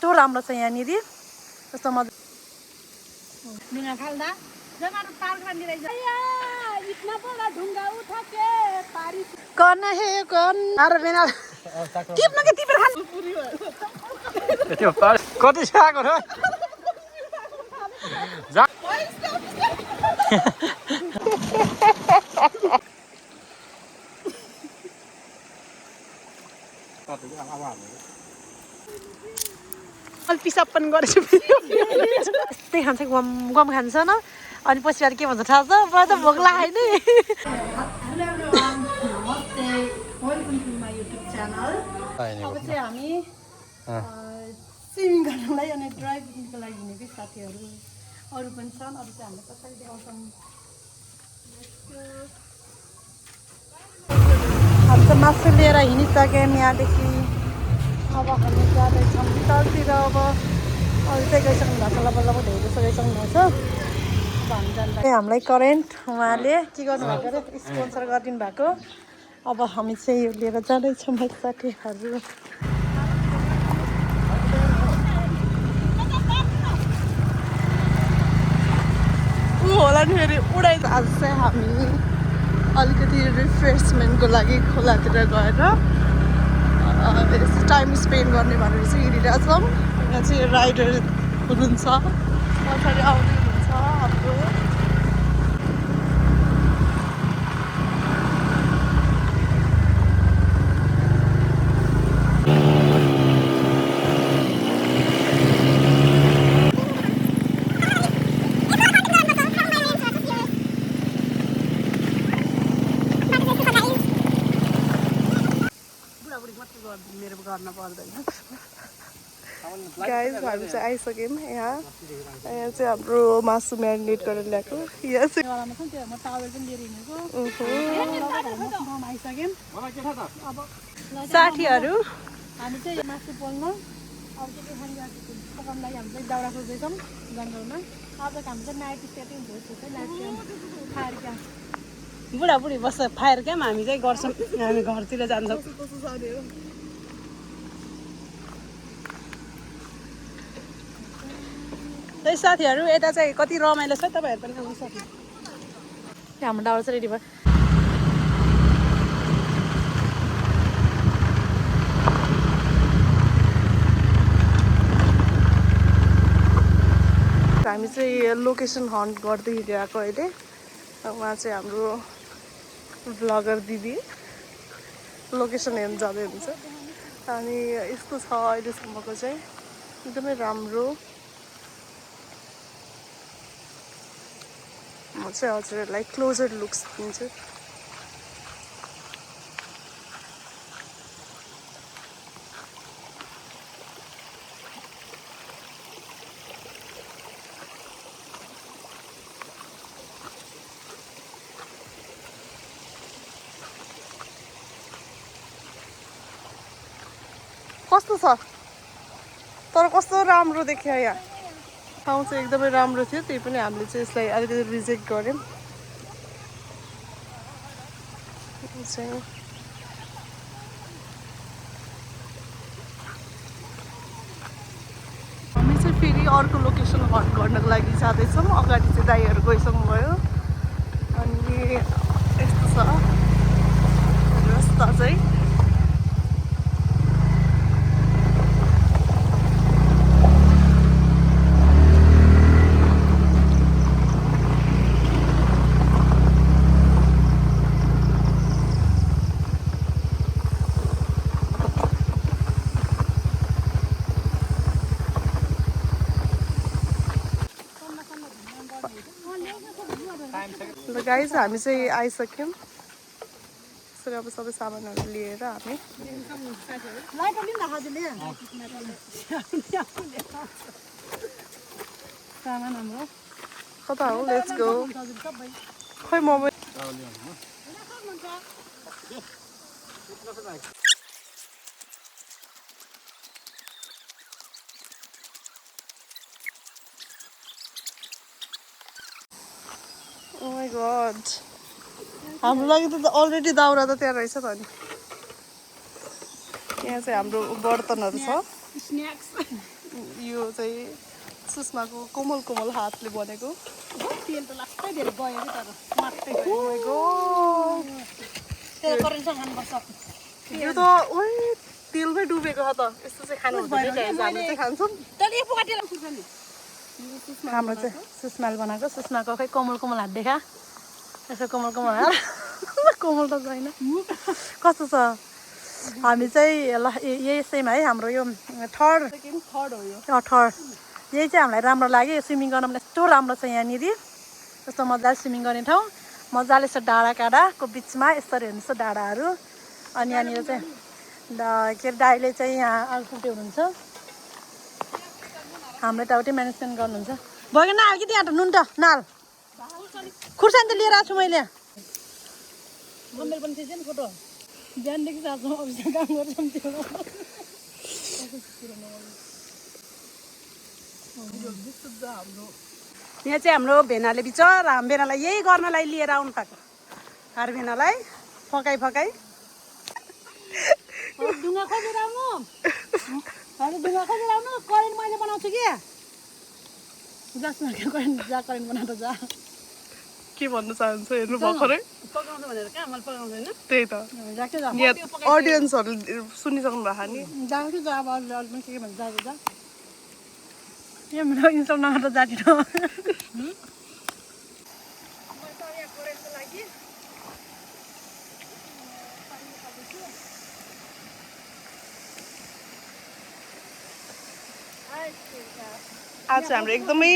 कस्तो राम्रो छ यहाँनिर कस्तो मजा ढुङ्गा फाल्दा जमानो पार गर्ने रहेछ इतना बडा ढुङ्गा उठा के पारी कन हे कन अरे बिना टिप्न के टिपेर खानु त्यो कति साको र अलि पिसाब पनि गरेछु त्यही खान्छ गम गम खान्छ न अनि पछि के भन्छ थाहा छ मलाई त भोक लाग्यो नि अब चाहिँ हामी स्विमिङ गर्नलाई अनि ड्राइभिङको लागि हिँडेको साथीहरू अरू पनि छन् अरू चाहिँ हामीले कसरी देखाउँछौँ हामी त मासु लिएर हिँडिसक्यौँ यहाँदेखि अब हामी जाँदैछौँ तलतिर अब अरू चाहिँ गइसक्नु भएको छ लब धेरै जस्तो गइसक्नु भएको छ अब हामी जाँदा हामीलाई करेन्ट उहाँले के गर्नुभएको अरे स्पोन्सर गरिदिनु भएको अब हामी चाहिँ यो लिएर जाँदैछौँ भाइ साथीहरू होला नि फेरि उडाइ आज चाहिँ हामी अलिकति रिफ्रेसमेन्टको लागि खोलातिर गएर टाइम स्पेन्ड गर्ने भनेर चाहिँ हिँडिरहेछौँ यहाँ चाहिँ राइडर हुनुहुन्छ पछाडि आउँदै हुनुहुन्छ हाम्रो मेरो गर्न पर्दैन गाइस हामी चाहिँ आइसक्यौँ यहाँ चाहिँ हाम्रो मासु म्यारिनेट गरेर ल्याएको यहाँ चाहिँ साथीहरू हामी चाहिँ मासु पोल्न अब के पकाउनु लागि हामी चाहिँ दाउरा खोज्दैछौँ जङ्गलमा अब हामी चाहिँ नाइट स्टेट बुढाबुढी बस्छ फायर क्याम्प हामी चाहिँ गर्छौँ हामी घरतिर जान्छौँ त्यही साथीहरू यता चाहिँ कति रमाइलो छ तपाईँहरू पनि आउनु सक्नु हाम्रो दाउरा चाहिँ रेडी भयो हामी चाहिँ लोकेसन हन्ट गर्दै हिँडिरहेको अहिले उहाँ चाहिँ हाम्रो भ्लगर दिदी लोकेसन हेर्नु जाँदै हुन्छ अनि यस्तो छ अहिलेसम्मको चाहिँ एकदमै राम्रो म चाहिँ हजुरहरूलाई क्लोजर लुक्स दिन्छु कस्तो छ तर कस्तो राम्रो देखियो यहाँ ठाउँ चाहिँ एकदमै राम्रो थियो त्यही पनि हामीले चाहिँ यसलाई अलिकति रिजेक्ट गऱ्यौँ हामी चाहिँ फेरि अर्को लोकेसन हट गर्नको लागि जाँदैछौँ अगाडि चाहिँ दाइहरू गइसक्नु भयो अनि यस्तो छ रस्ता चाहिँ गाइस हामी चाहिँ आइसक्यौँ त्यसरी अब सबै सामानहरू लिएर हामी सामान हाम्रो कता हो लेट्स गो खै मोबाइल Oh my god. हाम्रो लागि त अलरेडी दाउरा त त्यहाँ रहेछ त नि यहाँ चाहिँ हाम्रो बर्तनहरू छ स्न्याक्स यो चाहिँ सुषमाको कोमल कोमल हातले बनेको तेल त लास्टै धेरै गयो कि तर मात्रै तेल करेन्टसँग खानुपर्छ यो त ओइ तेलमै डुबेको छ त यस्तो चाहिँ खानु हुँदैन हामीले चाहिँ खान्छौँ तैँले यो पोका तेल खुर्छ नि हाम्रो चाहिँ सुषमाले बनाएको सुषमाको खै कोमल कोमल हात देखा यसो कोमल कोमल हात कोमल त छैन कस्तो छ हामी चाहिँ ल यसैमा है हाम्रो यो थर्ड हो यो थर्ड यही चाहिँ हामीलाई राम्रो लाग्यो स्विमिङ गर्न पनि यस्तो राम्रो छ यहाँनिर यस्तो मजाले स्विमिङ गर्ने ठाउँ मजाले यस्तो डाँडा काँडाको बिचमा यसरी हेर्नुहोस् डाँडाहरू अनि यहाँनिर चाहिँ के अरे दाइले चाहिँ यहाँ अल्पुटे हुनुहुन्छ हाम्रो यताउति म्यानेजमेन्ट गर्नुहुन्छ भयो नाल कि त्यहाँ नुन त नाल खुर्सानी त लिएर आएको छु मैले मेरो पनि थिएछ नि फोटो बिहानदेखि साँझमा अफिसमा काम गर्छौँ त्यो यहाँ चाहिँ हाम्रो भेनाले बिचरा हाम्रो भेनालाई यही गर्नलाई लिएर आउनु भएको हार भेनालाई फकाइ फकाइ ढुङ्गा खोजेर आउनु ढुङ्गा खोजेर आउनु करेन्ट मैले बनाउँछु कि करेन्ट बनाएर जा के भन्न चाहन्छ हेर्नु भर्खरै पकाउँछु भनेर कहाँ मैले पकाउँछु होइन त्यही त यहाँ अडियन्सहरू सुनिसक्नु भएको नि जानु कि जा अब अरू अरू पनि के भन्छ जानु जा यो मेरो इन्स्टल नम्बर त जाँदिन आज चाहिँ हाम्रो एकदमै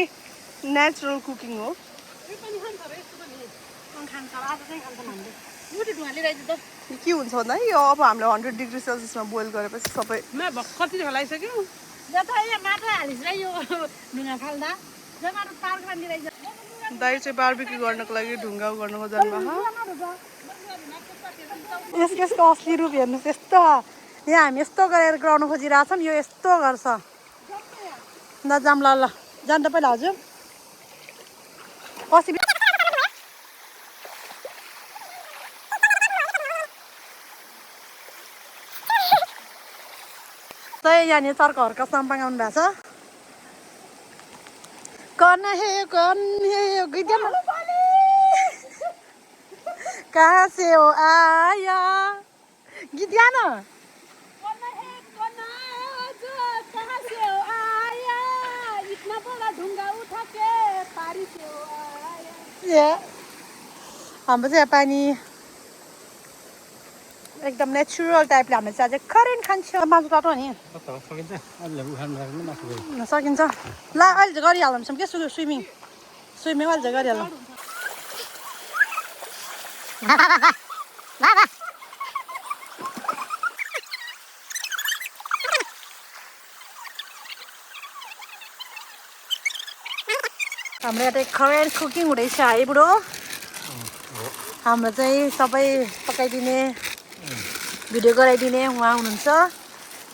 नेचुरल कुकिङ हो के हुन्छ भन्दा यो अब हामीले 100 डिग्री सेल्सियसमा बोइल गरेपछि सबै कति हालिसक्यो माटो हालिस यो ढुङ्गा फाल्दा दाइ चाहिँ बार्बिक्यू गर्नको लागि ढुङ्गा गर्नको जन्म यसको असली रूप हेर्नुहोस् यस्तो यहाँ हामी यस्तो गरेर ग्राउन्ड खोजिरहेछौँ यो यस्तो गर्छ ल जाम ल जान त पहिला हजुर अस्ति यहाँनिर तर्कहरूको सम्पाङ आउनु भएको छ कन हे कहाँ से हो आया गीत गान हाम्रो चाहिँ पानी एकदम नेचुरल टाइपले हामीले चाहिँ अझै करेन्ट खान्छ मासु टाटो नि सकिन्छ ल अहिले चाहिँ गरिहालौँ के स्विमिङ अहिले चाहिँ गरिहालौँ हाम्रो यहाँ करेन्ट कुकिङ हुँदैछ है बुढो हाम्रो चाहिँ सबै पकाइदिने भिडियो गराइदिने उहाँ हुनुहुन्छ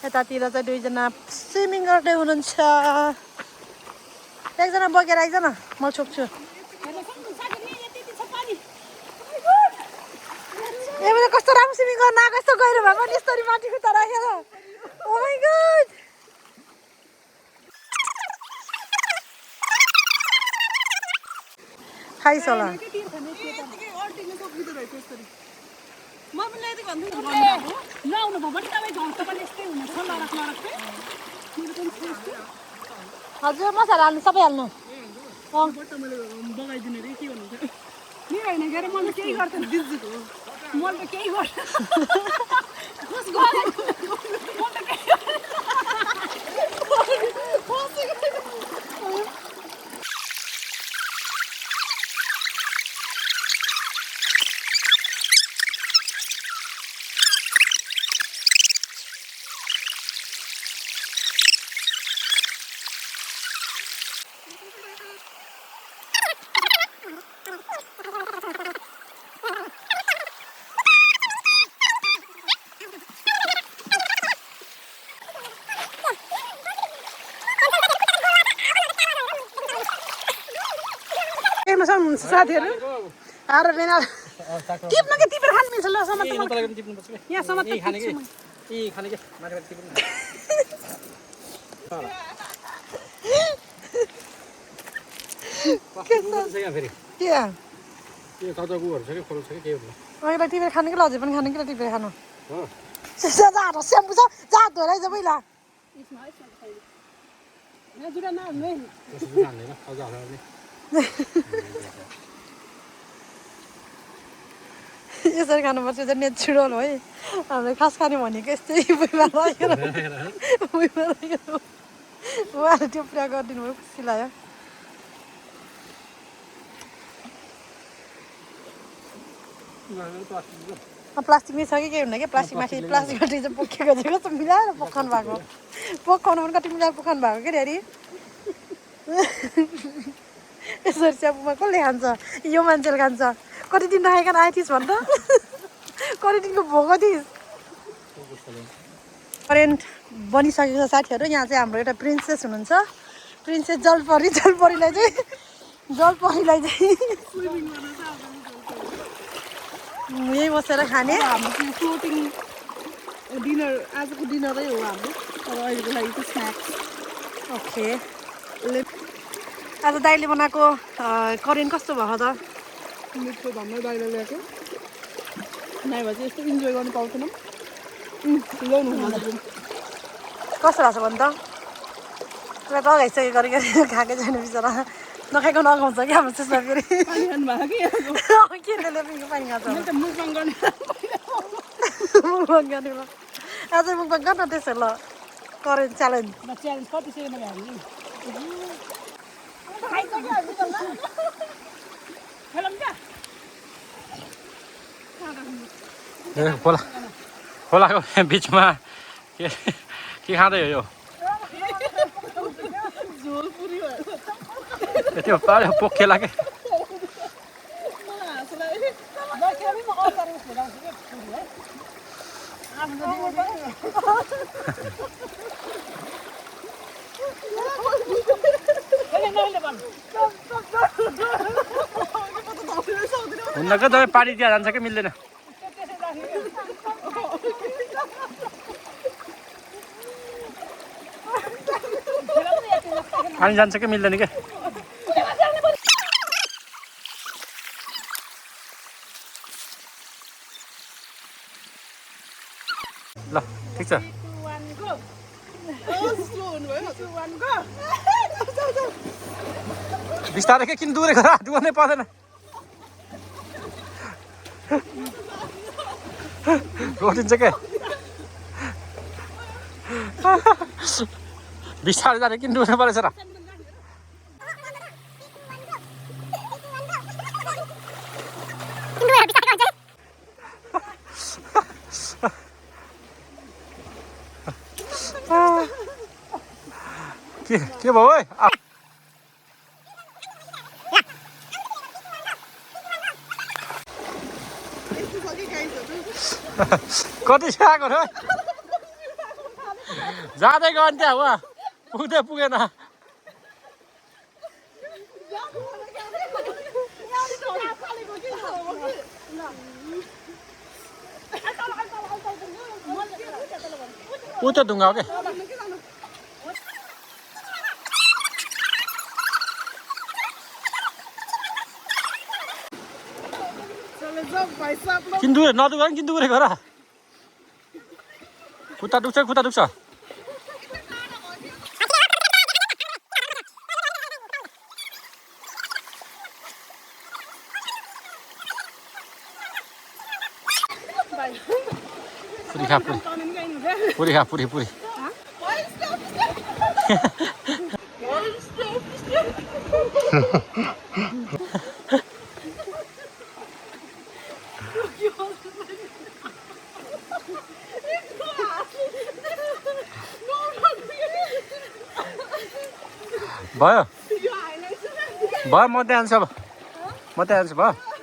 यतातिर चाहिँ दुईजना स्विमिङ गर्दै हुनुहुन्छ एकजना बगेर एकजना म छोप्छु ए मैले कस्तो राम्रो स्विमिङ गर्न आएको यस्तो गहिरो भए पनि यस्तरी माथि खुट्टा राखेर ओ माइ गॉड खाइस होला हजुर मसाला हाल्नु सबै हाल्नु बगाइदिने रे के भन्नुहुन्छ नि होइन गएर मैले केही गर्दैन मैले त केही गर्दैन साथीहरू आएर बेना टिप्न के टिपेर खानु मिल्छ ल समात यहाँ समात फेरि के त्यो ताजागुहरू छ कि खोल छ कि के हो अहिले टिपेर खानु कि लजे पनि खानु कि टिपेर खानु हो जाँड स्याम्पू छ जा धोएर जा पहिला यसमा छैन यहाँ जुरा नहाल्नु है त्यसो हाल्दैन ताजा हाल्छ भने यसरी खानुपर्छ चाहिँ नेचुरल हो है हामीले खास खाने भनेको यस्तै भुइँमा राखेर उहाँले त्यो पुरा गरिदिनु भयो खुसी लाग्यो प्लास्टिकमै छ कि के हुन्न कि प्लास्टिक माथि प्लास्टिक माथि चाहिँ पोखेको चाहिँ कस्तो मिलाएर पकाउनु भएको पकाउनु पनि कति मिलाएर पकाउनु भएको के अरे यसरी च्यापुमा कसले खान्छ यो मान्छेले खान्छ कति दिन नखाइकन आएको थिइस् भन् त कति दिनको भोको थिइस् करेन्ट बनिसकेको छ साथीहरू यहाँ चाहिँ हाम्रो एउटा प्रिन्सेस हुनुहुन्छ प्रिन्सेस जलपरीलाई चाहिँ यहीँ बसेर खाने हाम्रो चाहिँ फ्लोटिङ डिनर आजको डिनरै हो हाम्रो तर अहिलेको लागि चाहिँ स्न्याक्स ओके आज दाइले बनाएको करेन्ट कस्तो भएको त मिठो भन्दै बाहिर ल्याएको नभए चाहिँ यस्तो इन्जोय गर्नु पाउँथेनौँ ल्याउनु हुँदैन कस्तो भएको छ भने त पुरा लगाइसक्यो गरेको खाएकै छैन बिचरा नखाएको नखाउँछ क्या हाम्रो त्यसमा फेरि पानी खानु भएको कि के पिङको पानी खान्छ मैले त मुखबाङ गर्ने मुखबाङ गर्ने ल आज मुखबाङ गर्न त्यसो ल करेन्ट च्यालेन्ज च्यालेन्ज कति सेकेन्डमा हामी खोला खोलाको बिचमा के खाँदै हो यो झोल पुरी भयो त्यो पाऱ्यो पोखेला के हुन्न कि तपाईँ पानी त्यहाँ जान्छ कि मिल्दैन पानी जान्छ कि मिल्दैन के ल ठिक छ बिस्तारै के किन दुरेको र दुर्नै पर्दैन रोटिन्छ के बिस्तारै जाने किन दुर्नु परेछ र के भयो है कति आएको र जाँदै गयो नि त्यहाँ उहाँ पुग्दै पुगेन ऊ त ढुङ्गा हो क्या किन दुरे नदुगा नि किन दुरेको र खुट्टा दुख्छ खुट्टा दुख्छ पुरी खा पुरी पुरी खा पुरी पुरी भयो भयो म त्यहाँ जान्छु अब म त्यहाँ जान्छु भयो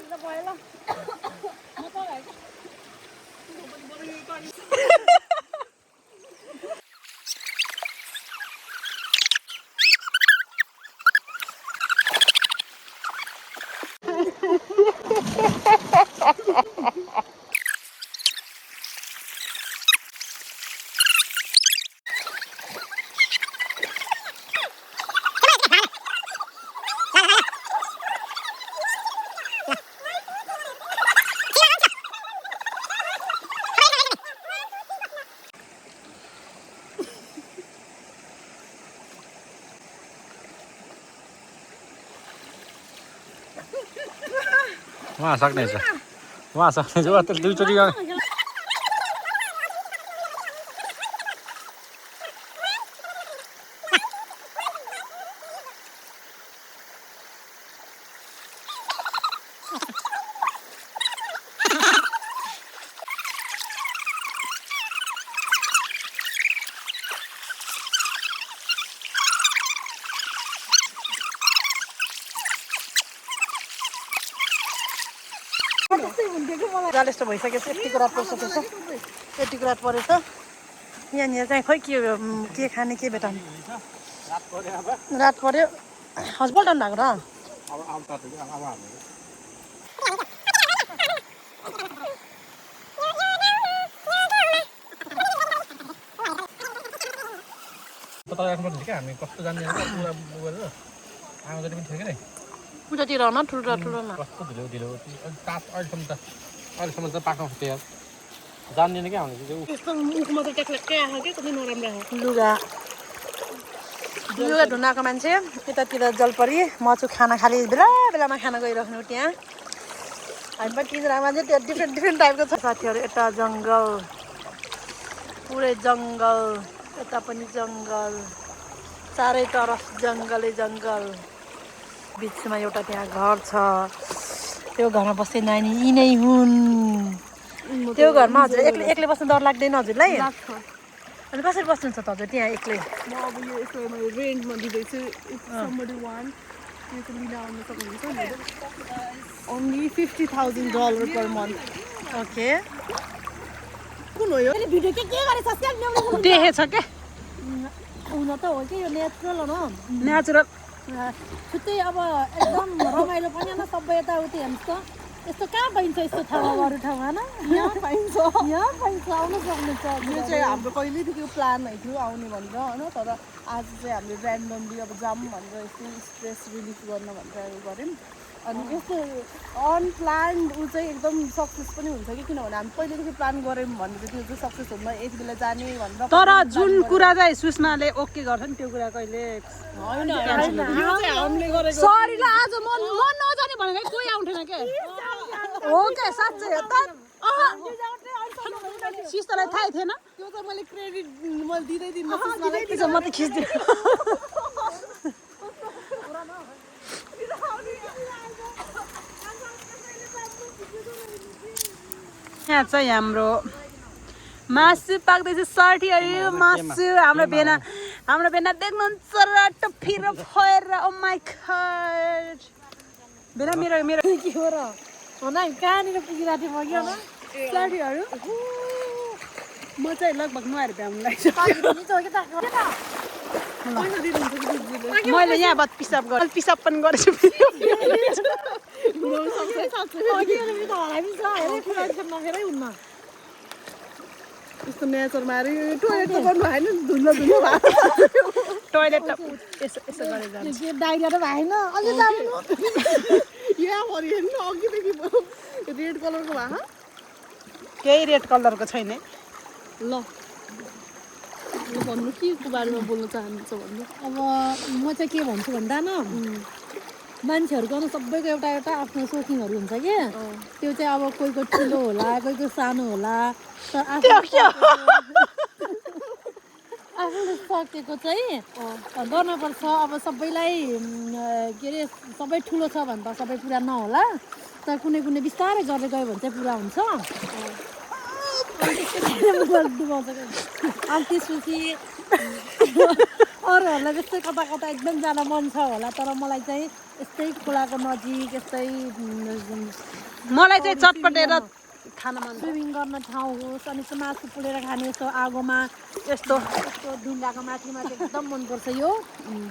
उहाँ सक्ने छ उहाँ सक्ने छ त दुईचोटि जाल यस्तो भइसकेछ यतिको रात परिसकेछ यतिको रात परेछ यहाँनिर चाहिँ खोइ के खाने के भेटाउने रात पर्यो हस्बेन्ड भएको र हामी कस्तो जान्दैन पुरा गरेर आमा जति पनि थियो कि नै उतातिर न ठुल्ठुलोमा कस्तो ढिलो ढिलो अहिलेसम्म त पाक्नु थियो जान्दैन क्या हामीले यस्तो मुखमा त ट्याक्कै आएको के कति नराम्रो आएको लुगा ढुङ्गाको मान्छे यतातिर जलपरी मचु खाना खाली बेला बेलामा खाना गइराख्नु त्यहाँ हामी पनि पिंजरामा चाहिँ त्यो डिफ्रेन्ट टाइपको छ साथीहरू यता जङ्गल पुरै जङ्गल यता पनि जङ्गल चारै तरफ जङ्गलै जङ्गल बिचमा एउटा त्यहाँ घर छ त्यो घरमा बस्ने नानी यी नै हुन् त्यो घरमा हजुर एक्लै बस्न डर लाग्दैन हजुरलाई अनि कसरी बस्नुहुन्छ त हजुर त्यहाँ एक्लै म अब यो यसो मैले रेन्टमा दिँदैछु somebody want यो त लिन आउनु सक्नुहुन्छ नि only $50,000 per month ओके कुन हो यो भिडियो के गरेछ देखेछ के हुन त हो कि यो नेचुरल हो नेचुरल छुट्टै अब एकदम रमाइलो पनि होइन सबै यताउति हेर्नुहोस् त यस्तो कहाँ पाइन्छ यस्तो ठाउँमा अरू ठाउँमा होइन यहाँ पाइन्छ आउनु सक्नुहुन्छ यो चाहिँ हाम्रो कहिलेदेखि प्लान थियो आउने भनेर होइन तर आज चाहिँ हामीले ऱ्यान्डमली अब जाम भनेर यस्तो स्ट्रेस रिलिफ गर्न भनेर गऱ्यौँ अनि यस्तो अनप्लान्ड ऊ चाहिँ एकदम सक्सेस पनि हुन्छ कि किनभने हामी पहिलेदेखि प्लान गऱ्यौँ भने चाहिँ त्यो चाहिँ सक्सेस हुन्न यति बेला जाने भनेर तर जुन कुरा चाहिँ सुषमाले ओके गर्छ नि त्यो कुरा कहिले हामीले गरेको सरी ल आज म नजाने भनेको कोही आउँथेन के हो के साँच्चै हो त सिस्टरलाई थाहै थिएन त्यो त मैले क्रेडिट मैले दिँदिनँ म त खिच्दिनँ यहाँ चाहिँ हाम्रो मासु पाक्दैछ साथीहरू मासु हाम्रो बेना देख्नुहुन्छ रातो फिरो भएर ओ माई गॉड बेना मेरो के हो र भन कहाँनिर पुगिरहेको थिएँ म क्या साथीहरू म चाहिँ लगभग नुहाएर भ्याउनुलाई मैले यहाँ बाद पिसाब गरेँ पिसाब पनि गरेछु यस्तो नेचरमा आएर टोइलेट त गर्नु भएन धुलो भएको टोइलेट यसो गरेर जान्छ डाइरिया त भएन अझै जानु यहाँ भरि हेर्नु अघिदेखि रेड कलरको भएको केही रेड कलरको छैन ल भन्नु के को बारेमा बोल्न चाहनुहुन्छ भन्नु अब म चाहिँ के भन्छु भन्दा न मान्छेहरूको न सबैको एउटा आफ्नो सोखिङहरू हुन्छ कि त्यो चाहिँ अब कोहीको ठुलो होला कोहीको सानो होला आफूले सकेको चाहिँ गर्नुपर्छ अब सबैलाई के अरे सबै ठुलो छ भने त सबै पुरा नहोला तर कुनै बिस्तारै गर्दै गयो भने चाहिँ पुरा हुन्छ अनि त्यसपछि अरूहरूलाई त्यस्तै कता एकदम जान मन छ होला तर मलाई चाहिँ यस्तै खोलाको नजिक यस्तै मलाई चाहिँ चटपटेर खान मन स्विमिङ गर्न ठाउँ होस् अनि यसो मासु पुलेर खाने यसो आगोमा यस्तो ढुङ्गाको माथि एकदम मनपर्छ यो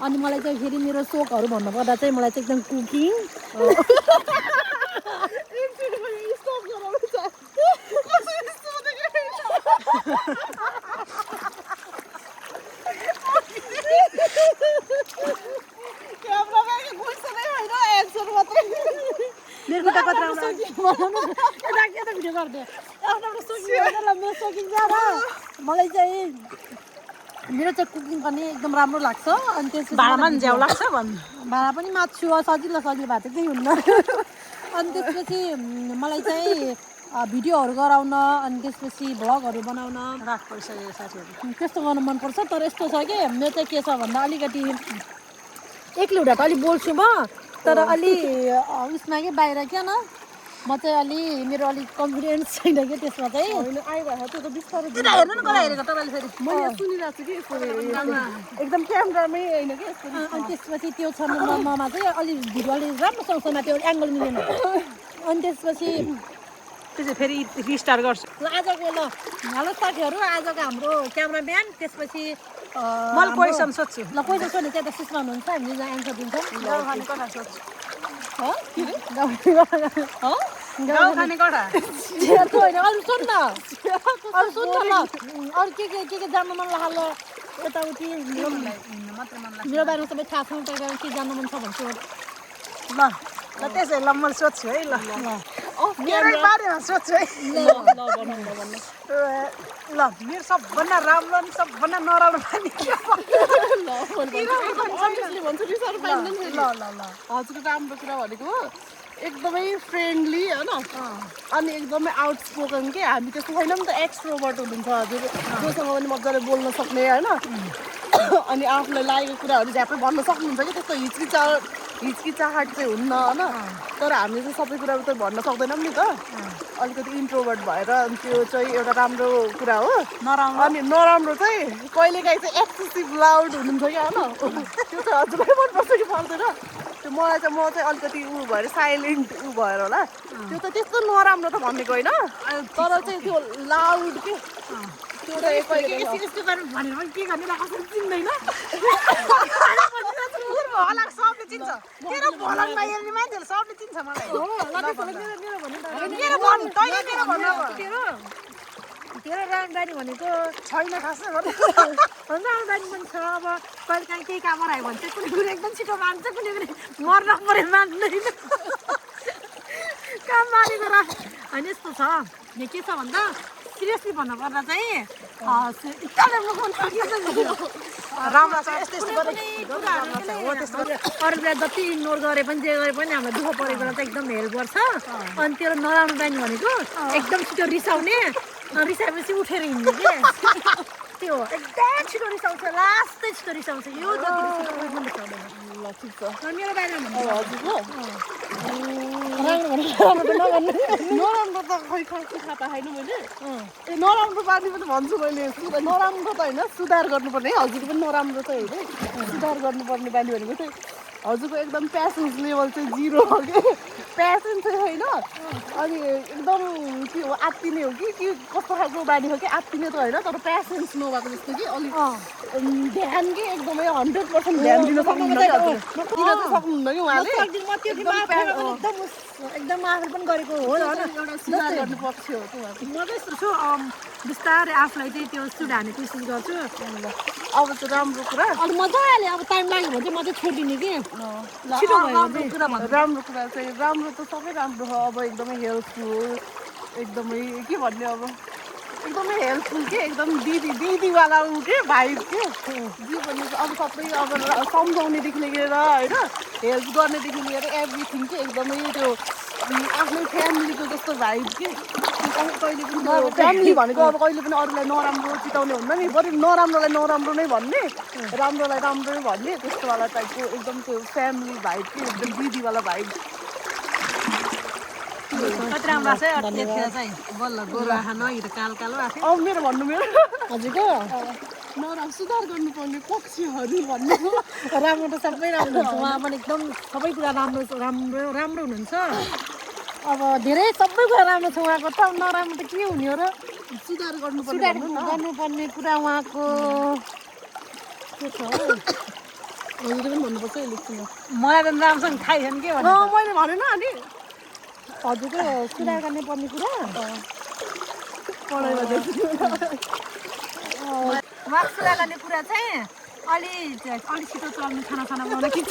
अनि मलाई चाहिँ फेरि मेरो सोखहरू भन्नुपर्दा चाहिँ मलाई चाहिँ एकदम कुकिङ मलाई चाहिँ मेरो चाहिँ कुकिङ पनि एकदम राम्रो लाग्छ अनि त्यसपछि भाँडामा नि झ्याउ लाग्छ भन्नु भाँडा पनि मात्छु सजिलो सजिलो भएको चाहिँ केही हुन्न अनि त्यसपछि मलाई चाहिँ भिडियोहरू गराउन अनि त्यसपछि भ्लगहरू बनाउन राख परिसकेको साथीहरू त्यस्तो गर्नु मनपर्छ तर यस्तो छ कि मेरो चाहिँ के छ भन्दा अलिकति एक्लै हुँदा त अलिक बोल्छु म तर अलि उसमा के बाहिर क्या न म चाहिँ अलि मेरो अलिक कन्फिडेन्स छैन कि त्यसमा चाहिँ आइरहेको त्यो त बिस्तारै हेर्नु न कसलाई हेरेको तपाईँले फेरि मैले सुनिरहेको छु कि एकदम क्यामेरामै होइन कि अनि त्यसपछि त्यो छ ममा चाहिँ अलिक भिडियो अलिक राम्रोसँग छैन त्यो एङ्गल मिलेन अनि त्यसपछि त्यो चाहिँ फेरि रिस्टार्ट गर्छु ल आजको ल हेलो साथीहरू आजको हाम्रो क्यामराम्यान त्यसपछि मैले क्वेसन सोध्छु ल क्वेसन सोध्ने चाहिँ त सुषमा हुनुहुन्छ हामीले जहाँ एन्सर दिन्छौँ गाउँ खाने कथा सोध्छु गाउँ खाने कथा होइन अरू सोध् न अरू सोध् न ल अरू के जान्नु मन लाग्यो यताउति मेरो बारेमा सबै थाहा छ तपाईँ के जान्नु मन छ भन्छु ल त्यसै ल मैले सोध्छु है ल मेरै बारेमा सोध्छु है ल मेरो सबभन्दा राम्रो अनि सबभन्दा नराम्रो पानी हजुरको राम्रो कुरा भनेको एकदमै फ्रेन्डली होइन अनि एकदमै आउटस्पोकन के हामी त्यस्तो छैन नि त एक्सट्रोभर्ट हुनुहुन्छ हजुर जोसँग पनि मजाले बोल्न सक्ने होइन अनि आफूलाई लागेको कुराहरू झ्यापै भन्न सक्नुहुन्छ कि त्यस्तो हिचकिचाहट चाहिँ हुन्न होइन तर हामीले चाहिँ सबै कुराहरू चाहिँ भन्न सक्दैनौँ नि त अलिकति इन्ट्रोभर्ट भएर त्यो चाहिँ एउटा राम्रो कुरा हो अनि नराम्रो चाहिँ कहिलेकाहीँ चाहिँ एक्सेसिभ लाउड हुनुहुन्छ क्या होइन त्यो चाहिँ हजुरलाई मनपर्छ कि पर्दैन त्यो मलाई चाहिँ म चाहिँ अलिकति भएर साइलेन्ट भएर होला त्यो त त्यस्तो नराम्रो त भनेको होइन तर चाहिँ त्यो लाउड के त्यो चाहिँ भनेर पनि के गर्ने लाग्छ चिन्दैन होला सबले चिन्छ तेरो भलनमा हेर्ने मान्छेले सबले चिन्छ मलाई मेरो भन्नु तैँले मेरो भन्नु अब तेरो रामबानी भनेको छैन खासै रामबानी पनि छ अब कहिले काहीँ केही काम आयो भने चाहिँ कुनै कुरो एकदम छिटो मान्छ कुनै कुनै मर्न पऱ्यो मान्दैन काम मानेको र होइन यस्तो छ यो के छ भन्दा सिरियसली भन्नुपर्दा चाहिँ राम्रो छ यस्तो अरू बेला जति इग्नोर गरे पनि जे गरे पनि हामीलाई दुःख परेको बेला चाहिँ एकदम हेल्प गर्छ अनि तेरो नराम्रो बानी भनेको एकदम छिटो रिसाउने रिसाएपछि उठेर हिँड्ने के त्यो एकदम छिटो रिसाउँछ लास्टै छिटो रिसाउँछ यो जति रिसाउँदैन ल ठिक छ मेरो बारेमा हजुरको नराम्रो त खै खासै थाहा पाएन मैले ए नराम्रो बानी पनि भन्छु मैले नराम्रो त होइन सुधार गर्नुपर्ने है हजुर पनि नराम्रो त होइन सुधार गर्नुपर्ने बानी भनेको चाहिँ हजुरको एकदम प्यासेन्स लेभल चाहिँ 0 हो कि प्यासेन्स चाहिँ होइन अनि एकदम के हो आत्तिने हो कि कस्तो खालको बानी हो कि आत्तिने त होइन तर प्यासेन्स नभएको जस्तो कि अलिक ध्यान के एकदमै 100% ध्यान दिन सक्नुहुन्न कि हजुर दिन चाहिँ सक्नुहुन्न कि उहाँले एकदम आफूले पनि गरेको हो एउटा सुधार गर्नु पक्ष हो त्यो म चाहिँ यस्तो छु बिस्तारै आफूलाई चाहिँ त्यो सुट हाने कोसिस गर्छु अब चाहिँ राम्रो कुरा अनि मजाले अब टाइम लाग्यो भने चाहिँ म चाहिँ छोडिदिने कि छिटो भयो राम्रो कुरा चाहिँ राम्रो त सबै राम्रो हो अब एकदमै हेल्पफुल एकदमै के भन्ने अब एकदमै हेल्पफुल के एकदम दिदीवाला ऊ के भाइ के दिदी भने अब सबै अब सम्झाउनेदेखि लिएर होइन हेल्प गर्नेदेखि लिएर एभ्रिथिङ के एकदमै त्यो आफ्नै फ्यामिलीको जस्तो भाइब के कहिले पनि फ्यामिली भनेको अब कहिले पनि अरूलाई नराम्रो चिताउने हुन्न नि बरु नराम्रोलाई नराम्रो नै भन्ने राम्रोलाई राम्रो नै भन्ने त्यस्तोवाला टाइपको एकदम त्यो फ्यामिली भाइब के एकदम दिदीवाला भाइब कति राम्रो छ यतिखेर चाहिँ बल्ल गोरु आँखा नहिँड कालो कालो आएको अब मेरो भन्नु मेरो हजुरको नराम्रो सुधार गर्नुपर्ने पक्षहरू भन्नु राम्रो त सबै राम्रो हुन्छ उहाँ पनि एकदम सबै कुरा राम्रो हुनुहुन्छ अब धेरै सबै कुरा राम्रो छ उहाँको त नराम्रो त के हुने हो र सुधार गर्नुपर्ने कुरा उहाँको के छ हजुरले पनि भन्नुपर्छ है लेख्नु मलाई त राम्रोसँग थाहै छैन के भन्नु मैले भनेन अनि हजुरको सुधार गर्नुपर्ने कुरा पढाइमा उहाँ सुधार गर्ने कुरा चाहिँ अलि छिटो चल्नु खाना बनाउन किन्छ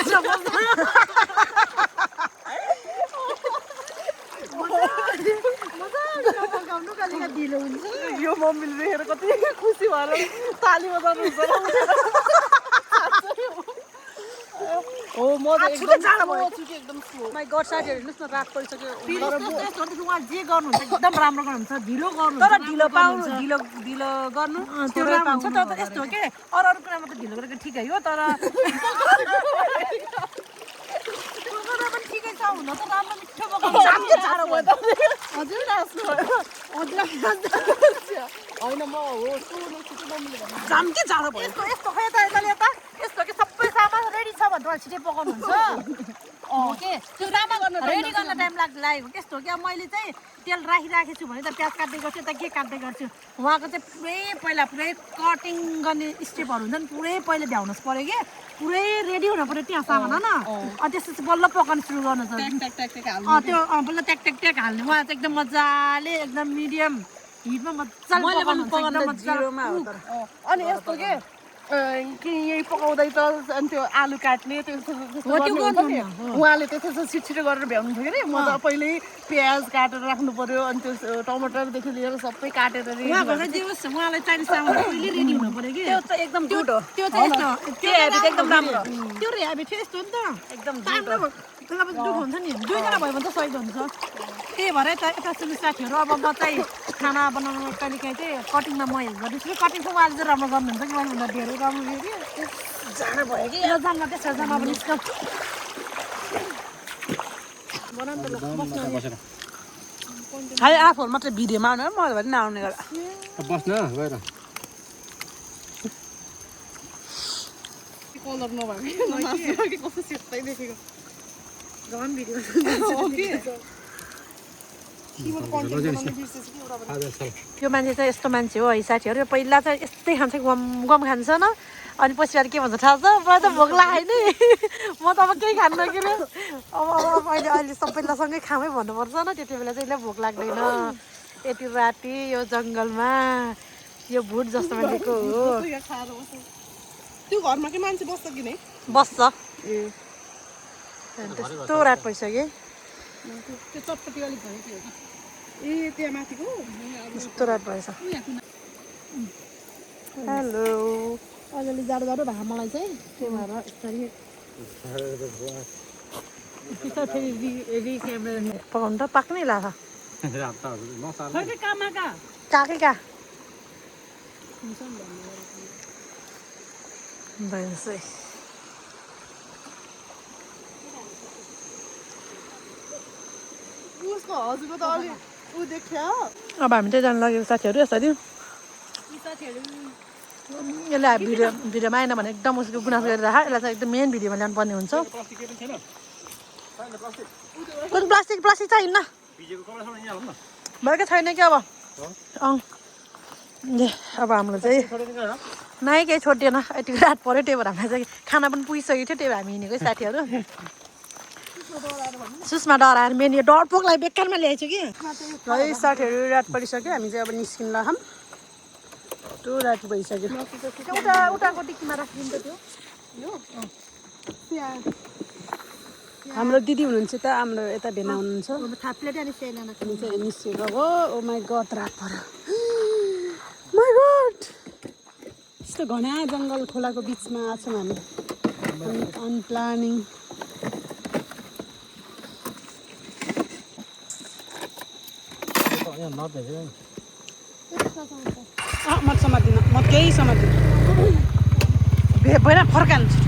ढिलो हुन्छ यो मम्मीले देखेर कति खुसी भएर ताली बजाउनुहुन्छ हो म त एकदम स्लो माई गड साथीहरू हेर्नुहोस् न रात परिसक्यो उहाँ जे गर्नुहुन्छ एकदम राम्रो गर्नुहुन्छ ढिलो गर्नु तर ढिलो पाउनु ढिलो गर्नु त्यो राम्रो हुन्छ तर यस्तो हो के अरू अरू कुरामा त ढिलो गरेको ठिकै हो तर पकाउन पनि ठिकै छ हुन त राम्रो मिठो पकाउनु चाँडो भयो त हजुर नाच्नु भयो होइन म हो जाम्के जाडो भयो यस्तो यस्तो खै त यता यस्तो के सबै सामान रेडी छ भने छिटै पकाउनुहुन्छ ओके त्यो रेडी गर्न टाइम लागेको कस्तो हो कि अब मैले चाहिँ तेल राखिराखेको छु भने त प्याज काट्दै गर्छु यता के काट्दै गर्छु उहाँको चाहिँ पुरै कटिङ गर्ने स्टेपहरू हुन्छ नि पुरै पहिले भ्याउनु पऱ्यो कि पुरै रेडी हुनु पऱ्यो त्यहाँ सामान होइन अनि त्यसपछि बल्ल पकाउनु सुरु गर्नु छ त्यो बल्ल ट्याक हाल्ने उहाँ चाहिँ एकदम मजाले एकदम मिडियम हिटमा मजाले अनि यस्तो के यही पकाउँदै त अनि त्यो आलु काट्ने उहाँले त्यसो छिटो गरेर भ्याउनु थियो कि म त पहिल्यै प्याज काटेर राख्नु पर्यो अनि त्यो टमाटरदेखि लिएर सबै काटेर उहाँलाई चाहिने सामान पहिले रेडी हुनु पर्यो कि त्यो त एकदम गुड हो त्यो चाहिँ यस्तो त्यो हेबिट एकदम राम्रो त्यो हेबिट थियो यस्तो हो नि त एकदम अब दुःख हुन्छ नि दुईजना भयो भने त सही हुन्छ त्यही भएर त यता सुरु साथीहरू अब म चाहिँ खाना बनाउनु कहिले काहीँ चाहिँ कटिङमा म हेल्प गर्दैछु कटिङ चाहिँ उहाँले चाहिँ राम्रो गर्नुहुन्छ कि उहाँले भन्दा धेरै राम्रो थियो कि जाडो भयो कि यो जान्न त्यसो जान अब निस्क खालि आफूहरू मात्रै भिडियोमा आउनु म भने नआउने गरेर बस्न गएर कलर नभएको कस्तो सेतै देखेको झन् भिडियो यो मान्छे चाहिँ यस्तो मान्छे हो है साथीहरू पहिला चाहिँ यस्तै खान्छ गम खान्छ न अनि पछि के भन्छ थाहा छ मलाई त भोक लाग्यो नि म त अब केही खान्न के अरे अब अहिले सबैलाई सँगै खामै भन्नुपर्छ न त्यति बेला चाहिँ भोक लाग्दैन यति राति यो जङ्गलमा यो भुट जस्तो मान्छेको हो त्यो घरमा के मान्छे बस्छ कि नै बस्छ त्यस्तो रात भइसक्यो त्यो चटपटी अलिक भयो त्यो ए त्यहाँ माथिको यस्तो रात भएछ हेलो अलिअलि जाडो भयो मलाई चाहिँ त्यही भएर पकाउनु त पाक्नै लाग्छ काकै का भन्छ उसको हजुरको त अलि ऊ देख्यो अब हामी चाहिँ जानु लागेको साथीहरू यसरी यसलाई भिडियोमा आएन भने एकदम उसको गुनासो गरेर राख यसलाई चाहिँ एकदम मेन भिडियोमा ल्याउनु पर्ने हुन्छ कुन प्लास्टिक चाहिन्न भएकै छैन कि अब अब हाम्रो चाहिँ नै केही छोडिएन यति रात पऱ्यो त्यही भएर हामीलाई चाहिँ खाना पनि पुगिसकेको थियो त्यही भएर हामी हिँडेको साथीहरू सुषमा डराएर मेन यो डरपोकलाई बेकारमा ल्याएछु कि है साथीहरू रात परिसक्यो हामी चाहिँ अब निस्किन लाग्छौँ त्यो राति भइसक्यो उताको टिकीमा राखिदिन्छ त्यो हाम्रो दिदी हुनुहुन्छ त हाम्रो यता भेना हुनुहुन्छ थाप्लेट अनि सेलाना चाहिँ निस्केको हो ओ माई गड रात पऱ्यो माई गड यस्तो घना जङ्गल खोलाको बिचमा आछौँ हामी अनप्लानिङ म समात्दिनँ म केही समात्दिनँ भएर फर्काल्छु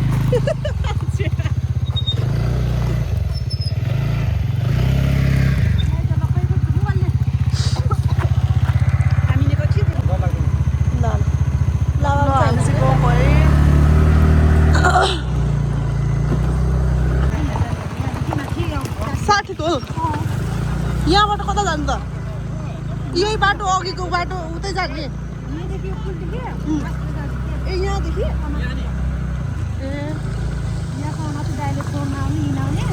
साठीको यहाँबाट कता जानु त यही बाटो अघिको बाटो उतै जाने ए यहाँदेखि यहाँको मात्रै डाइरेक्ट फोनमा आउने हिँडाउने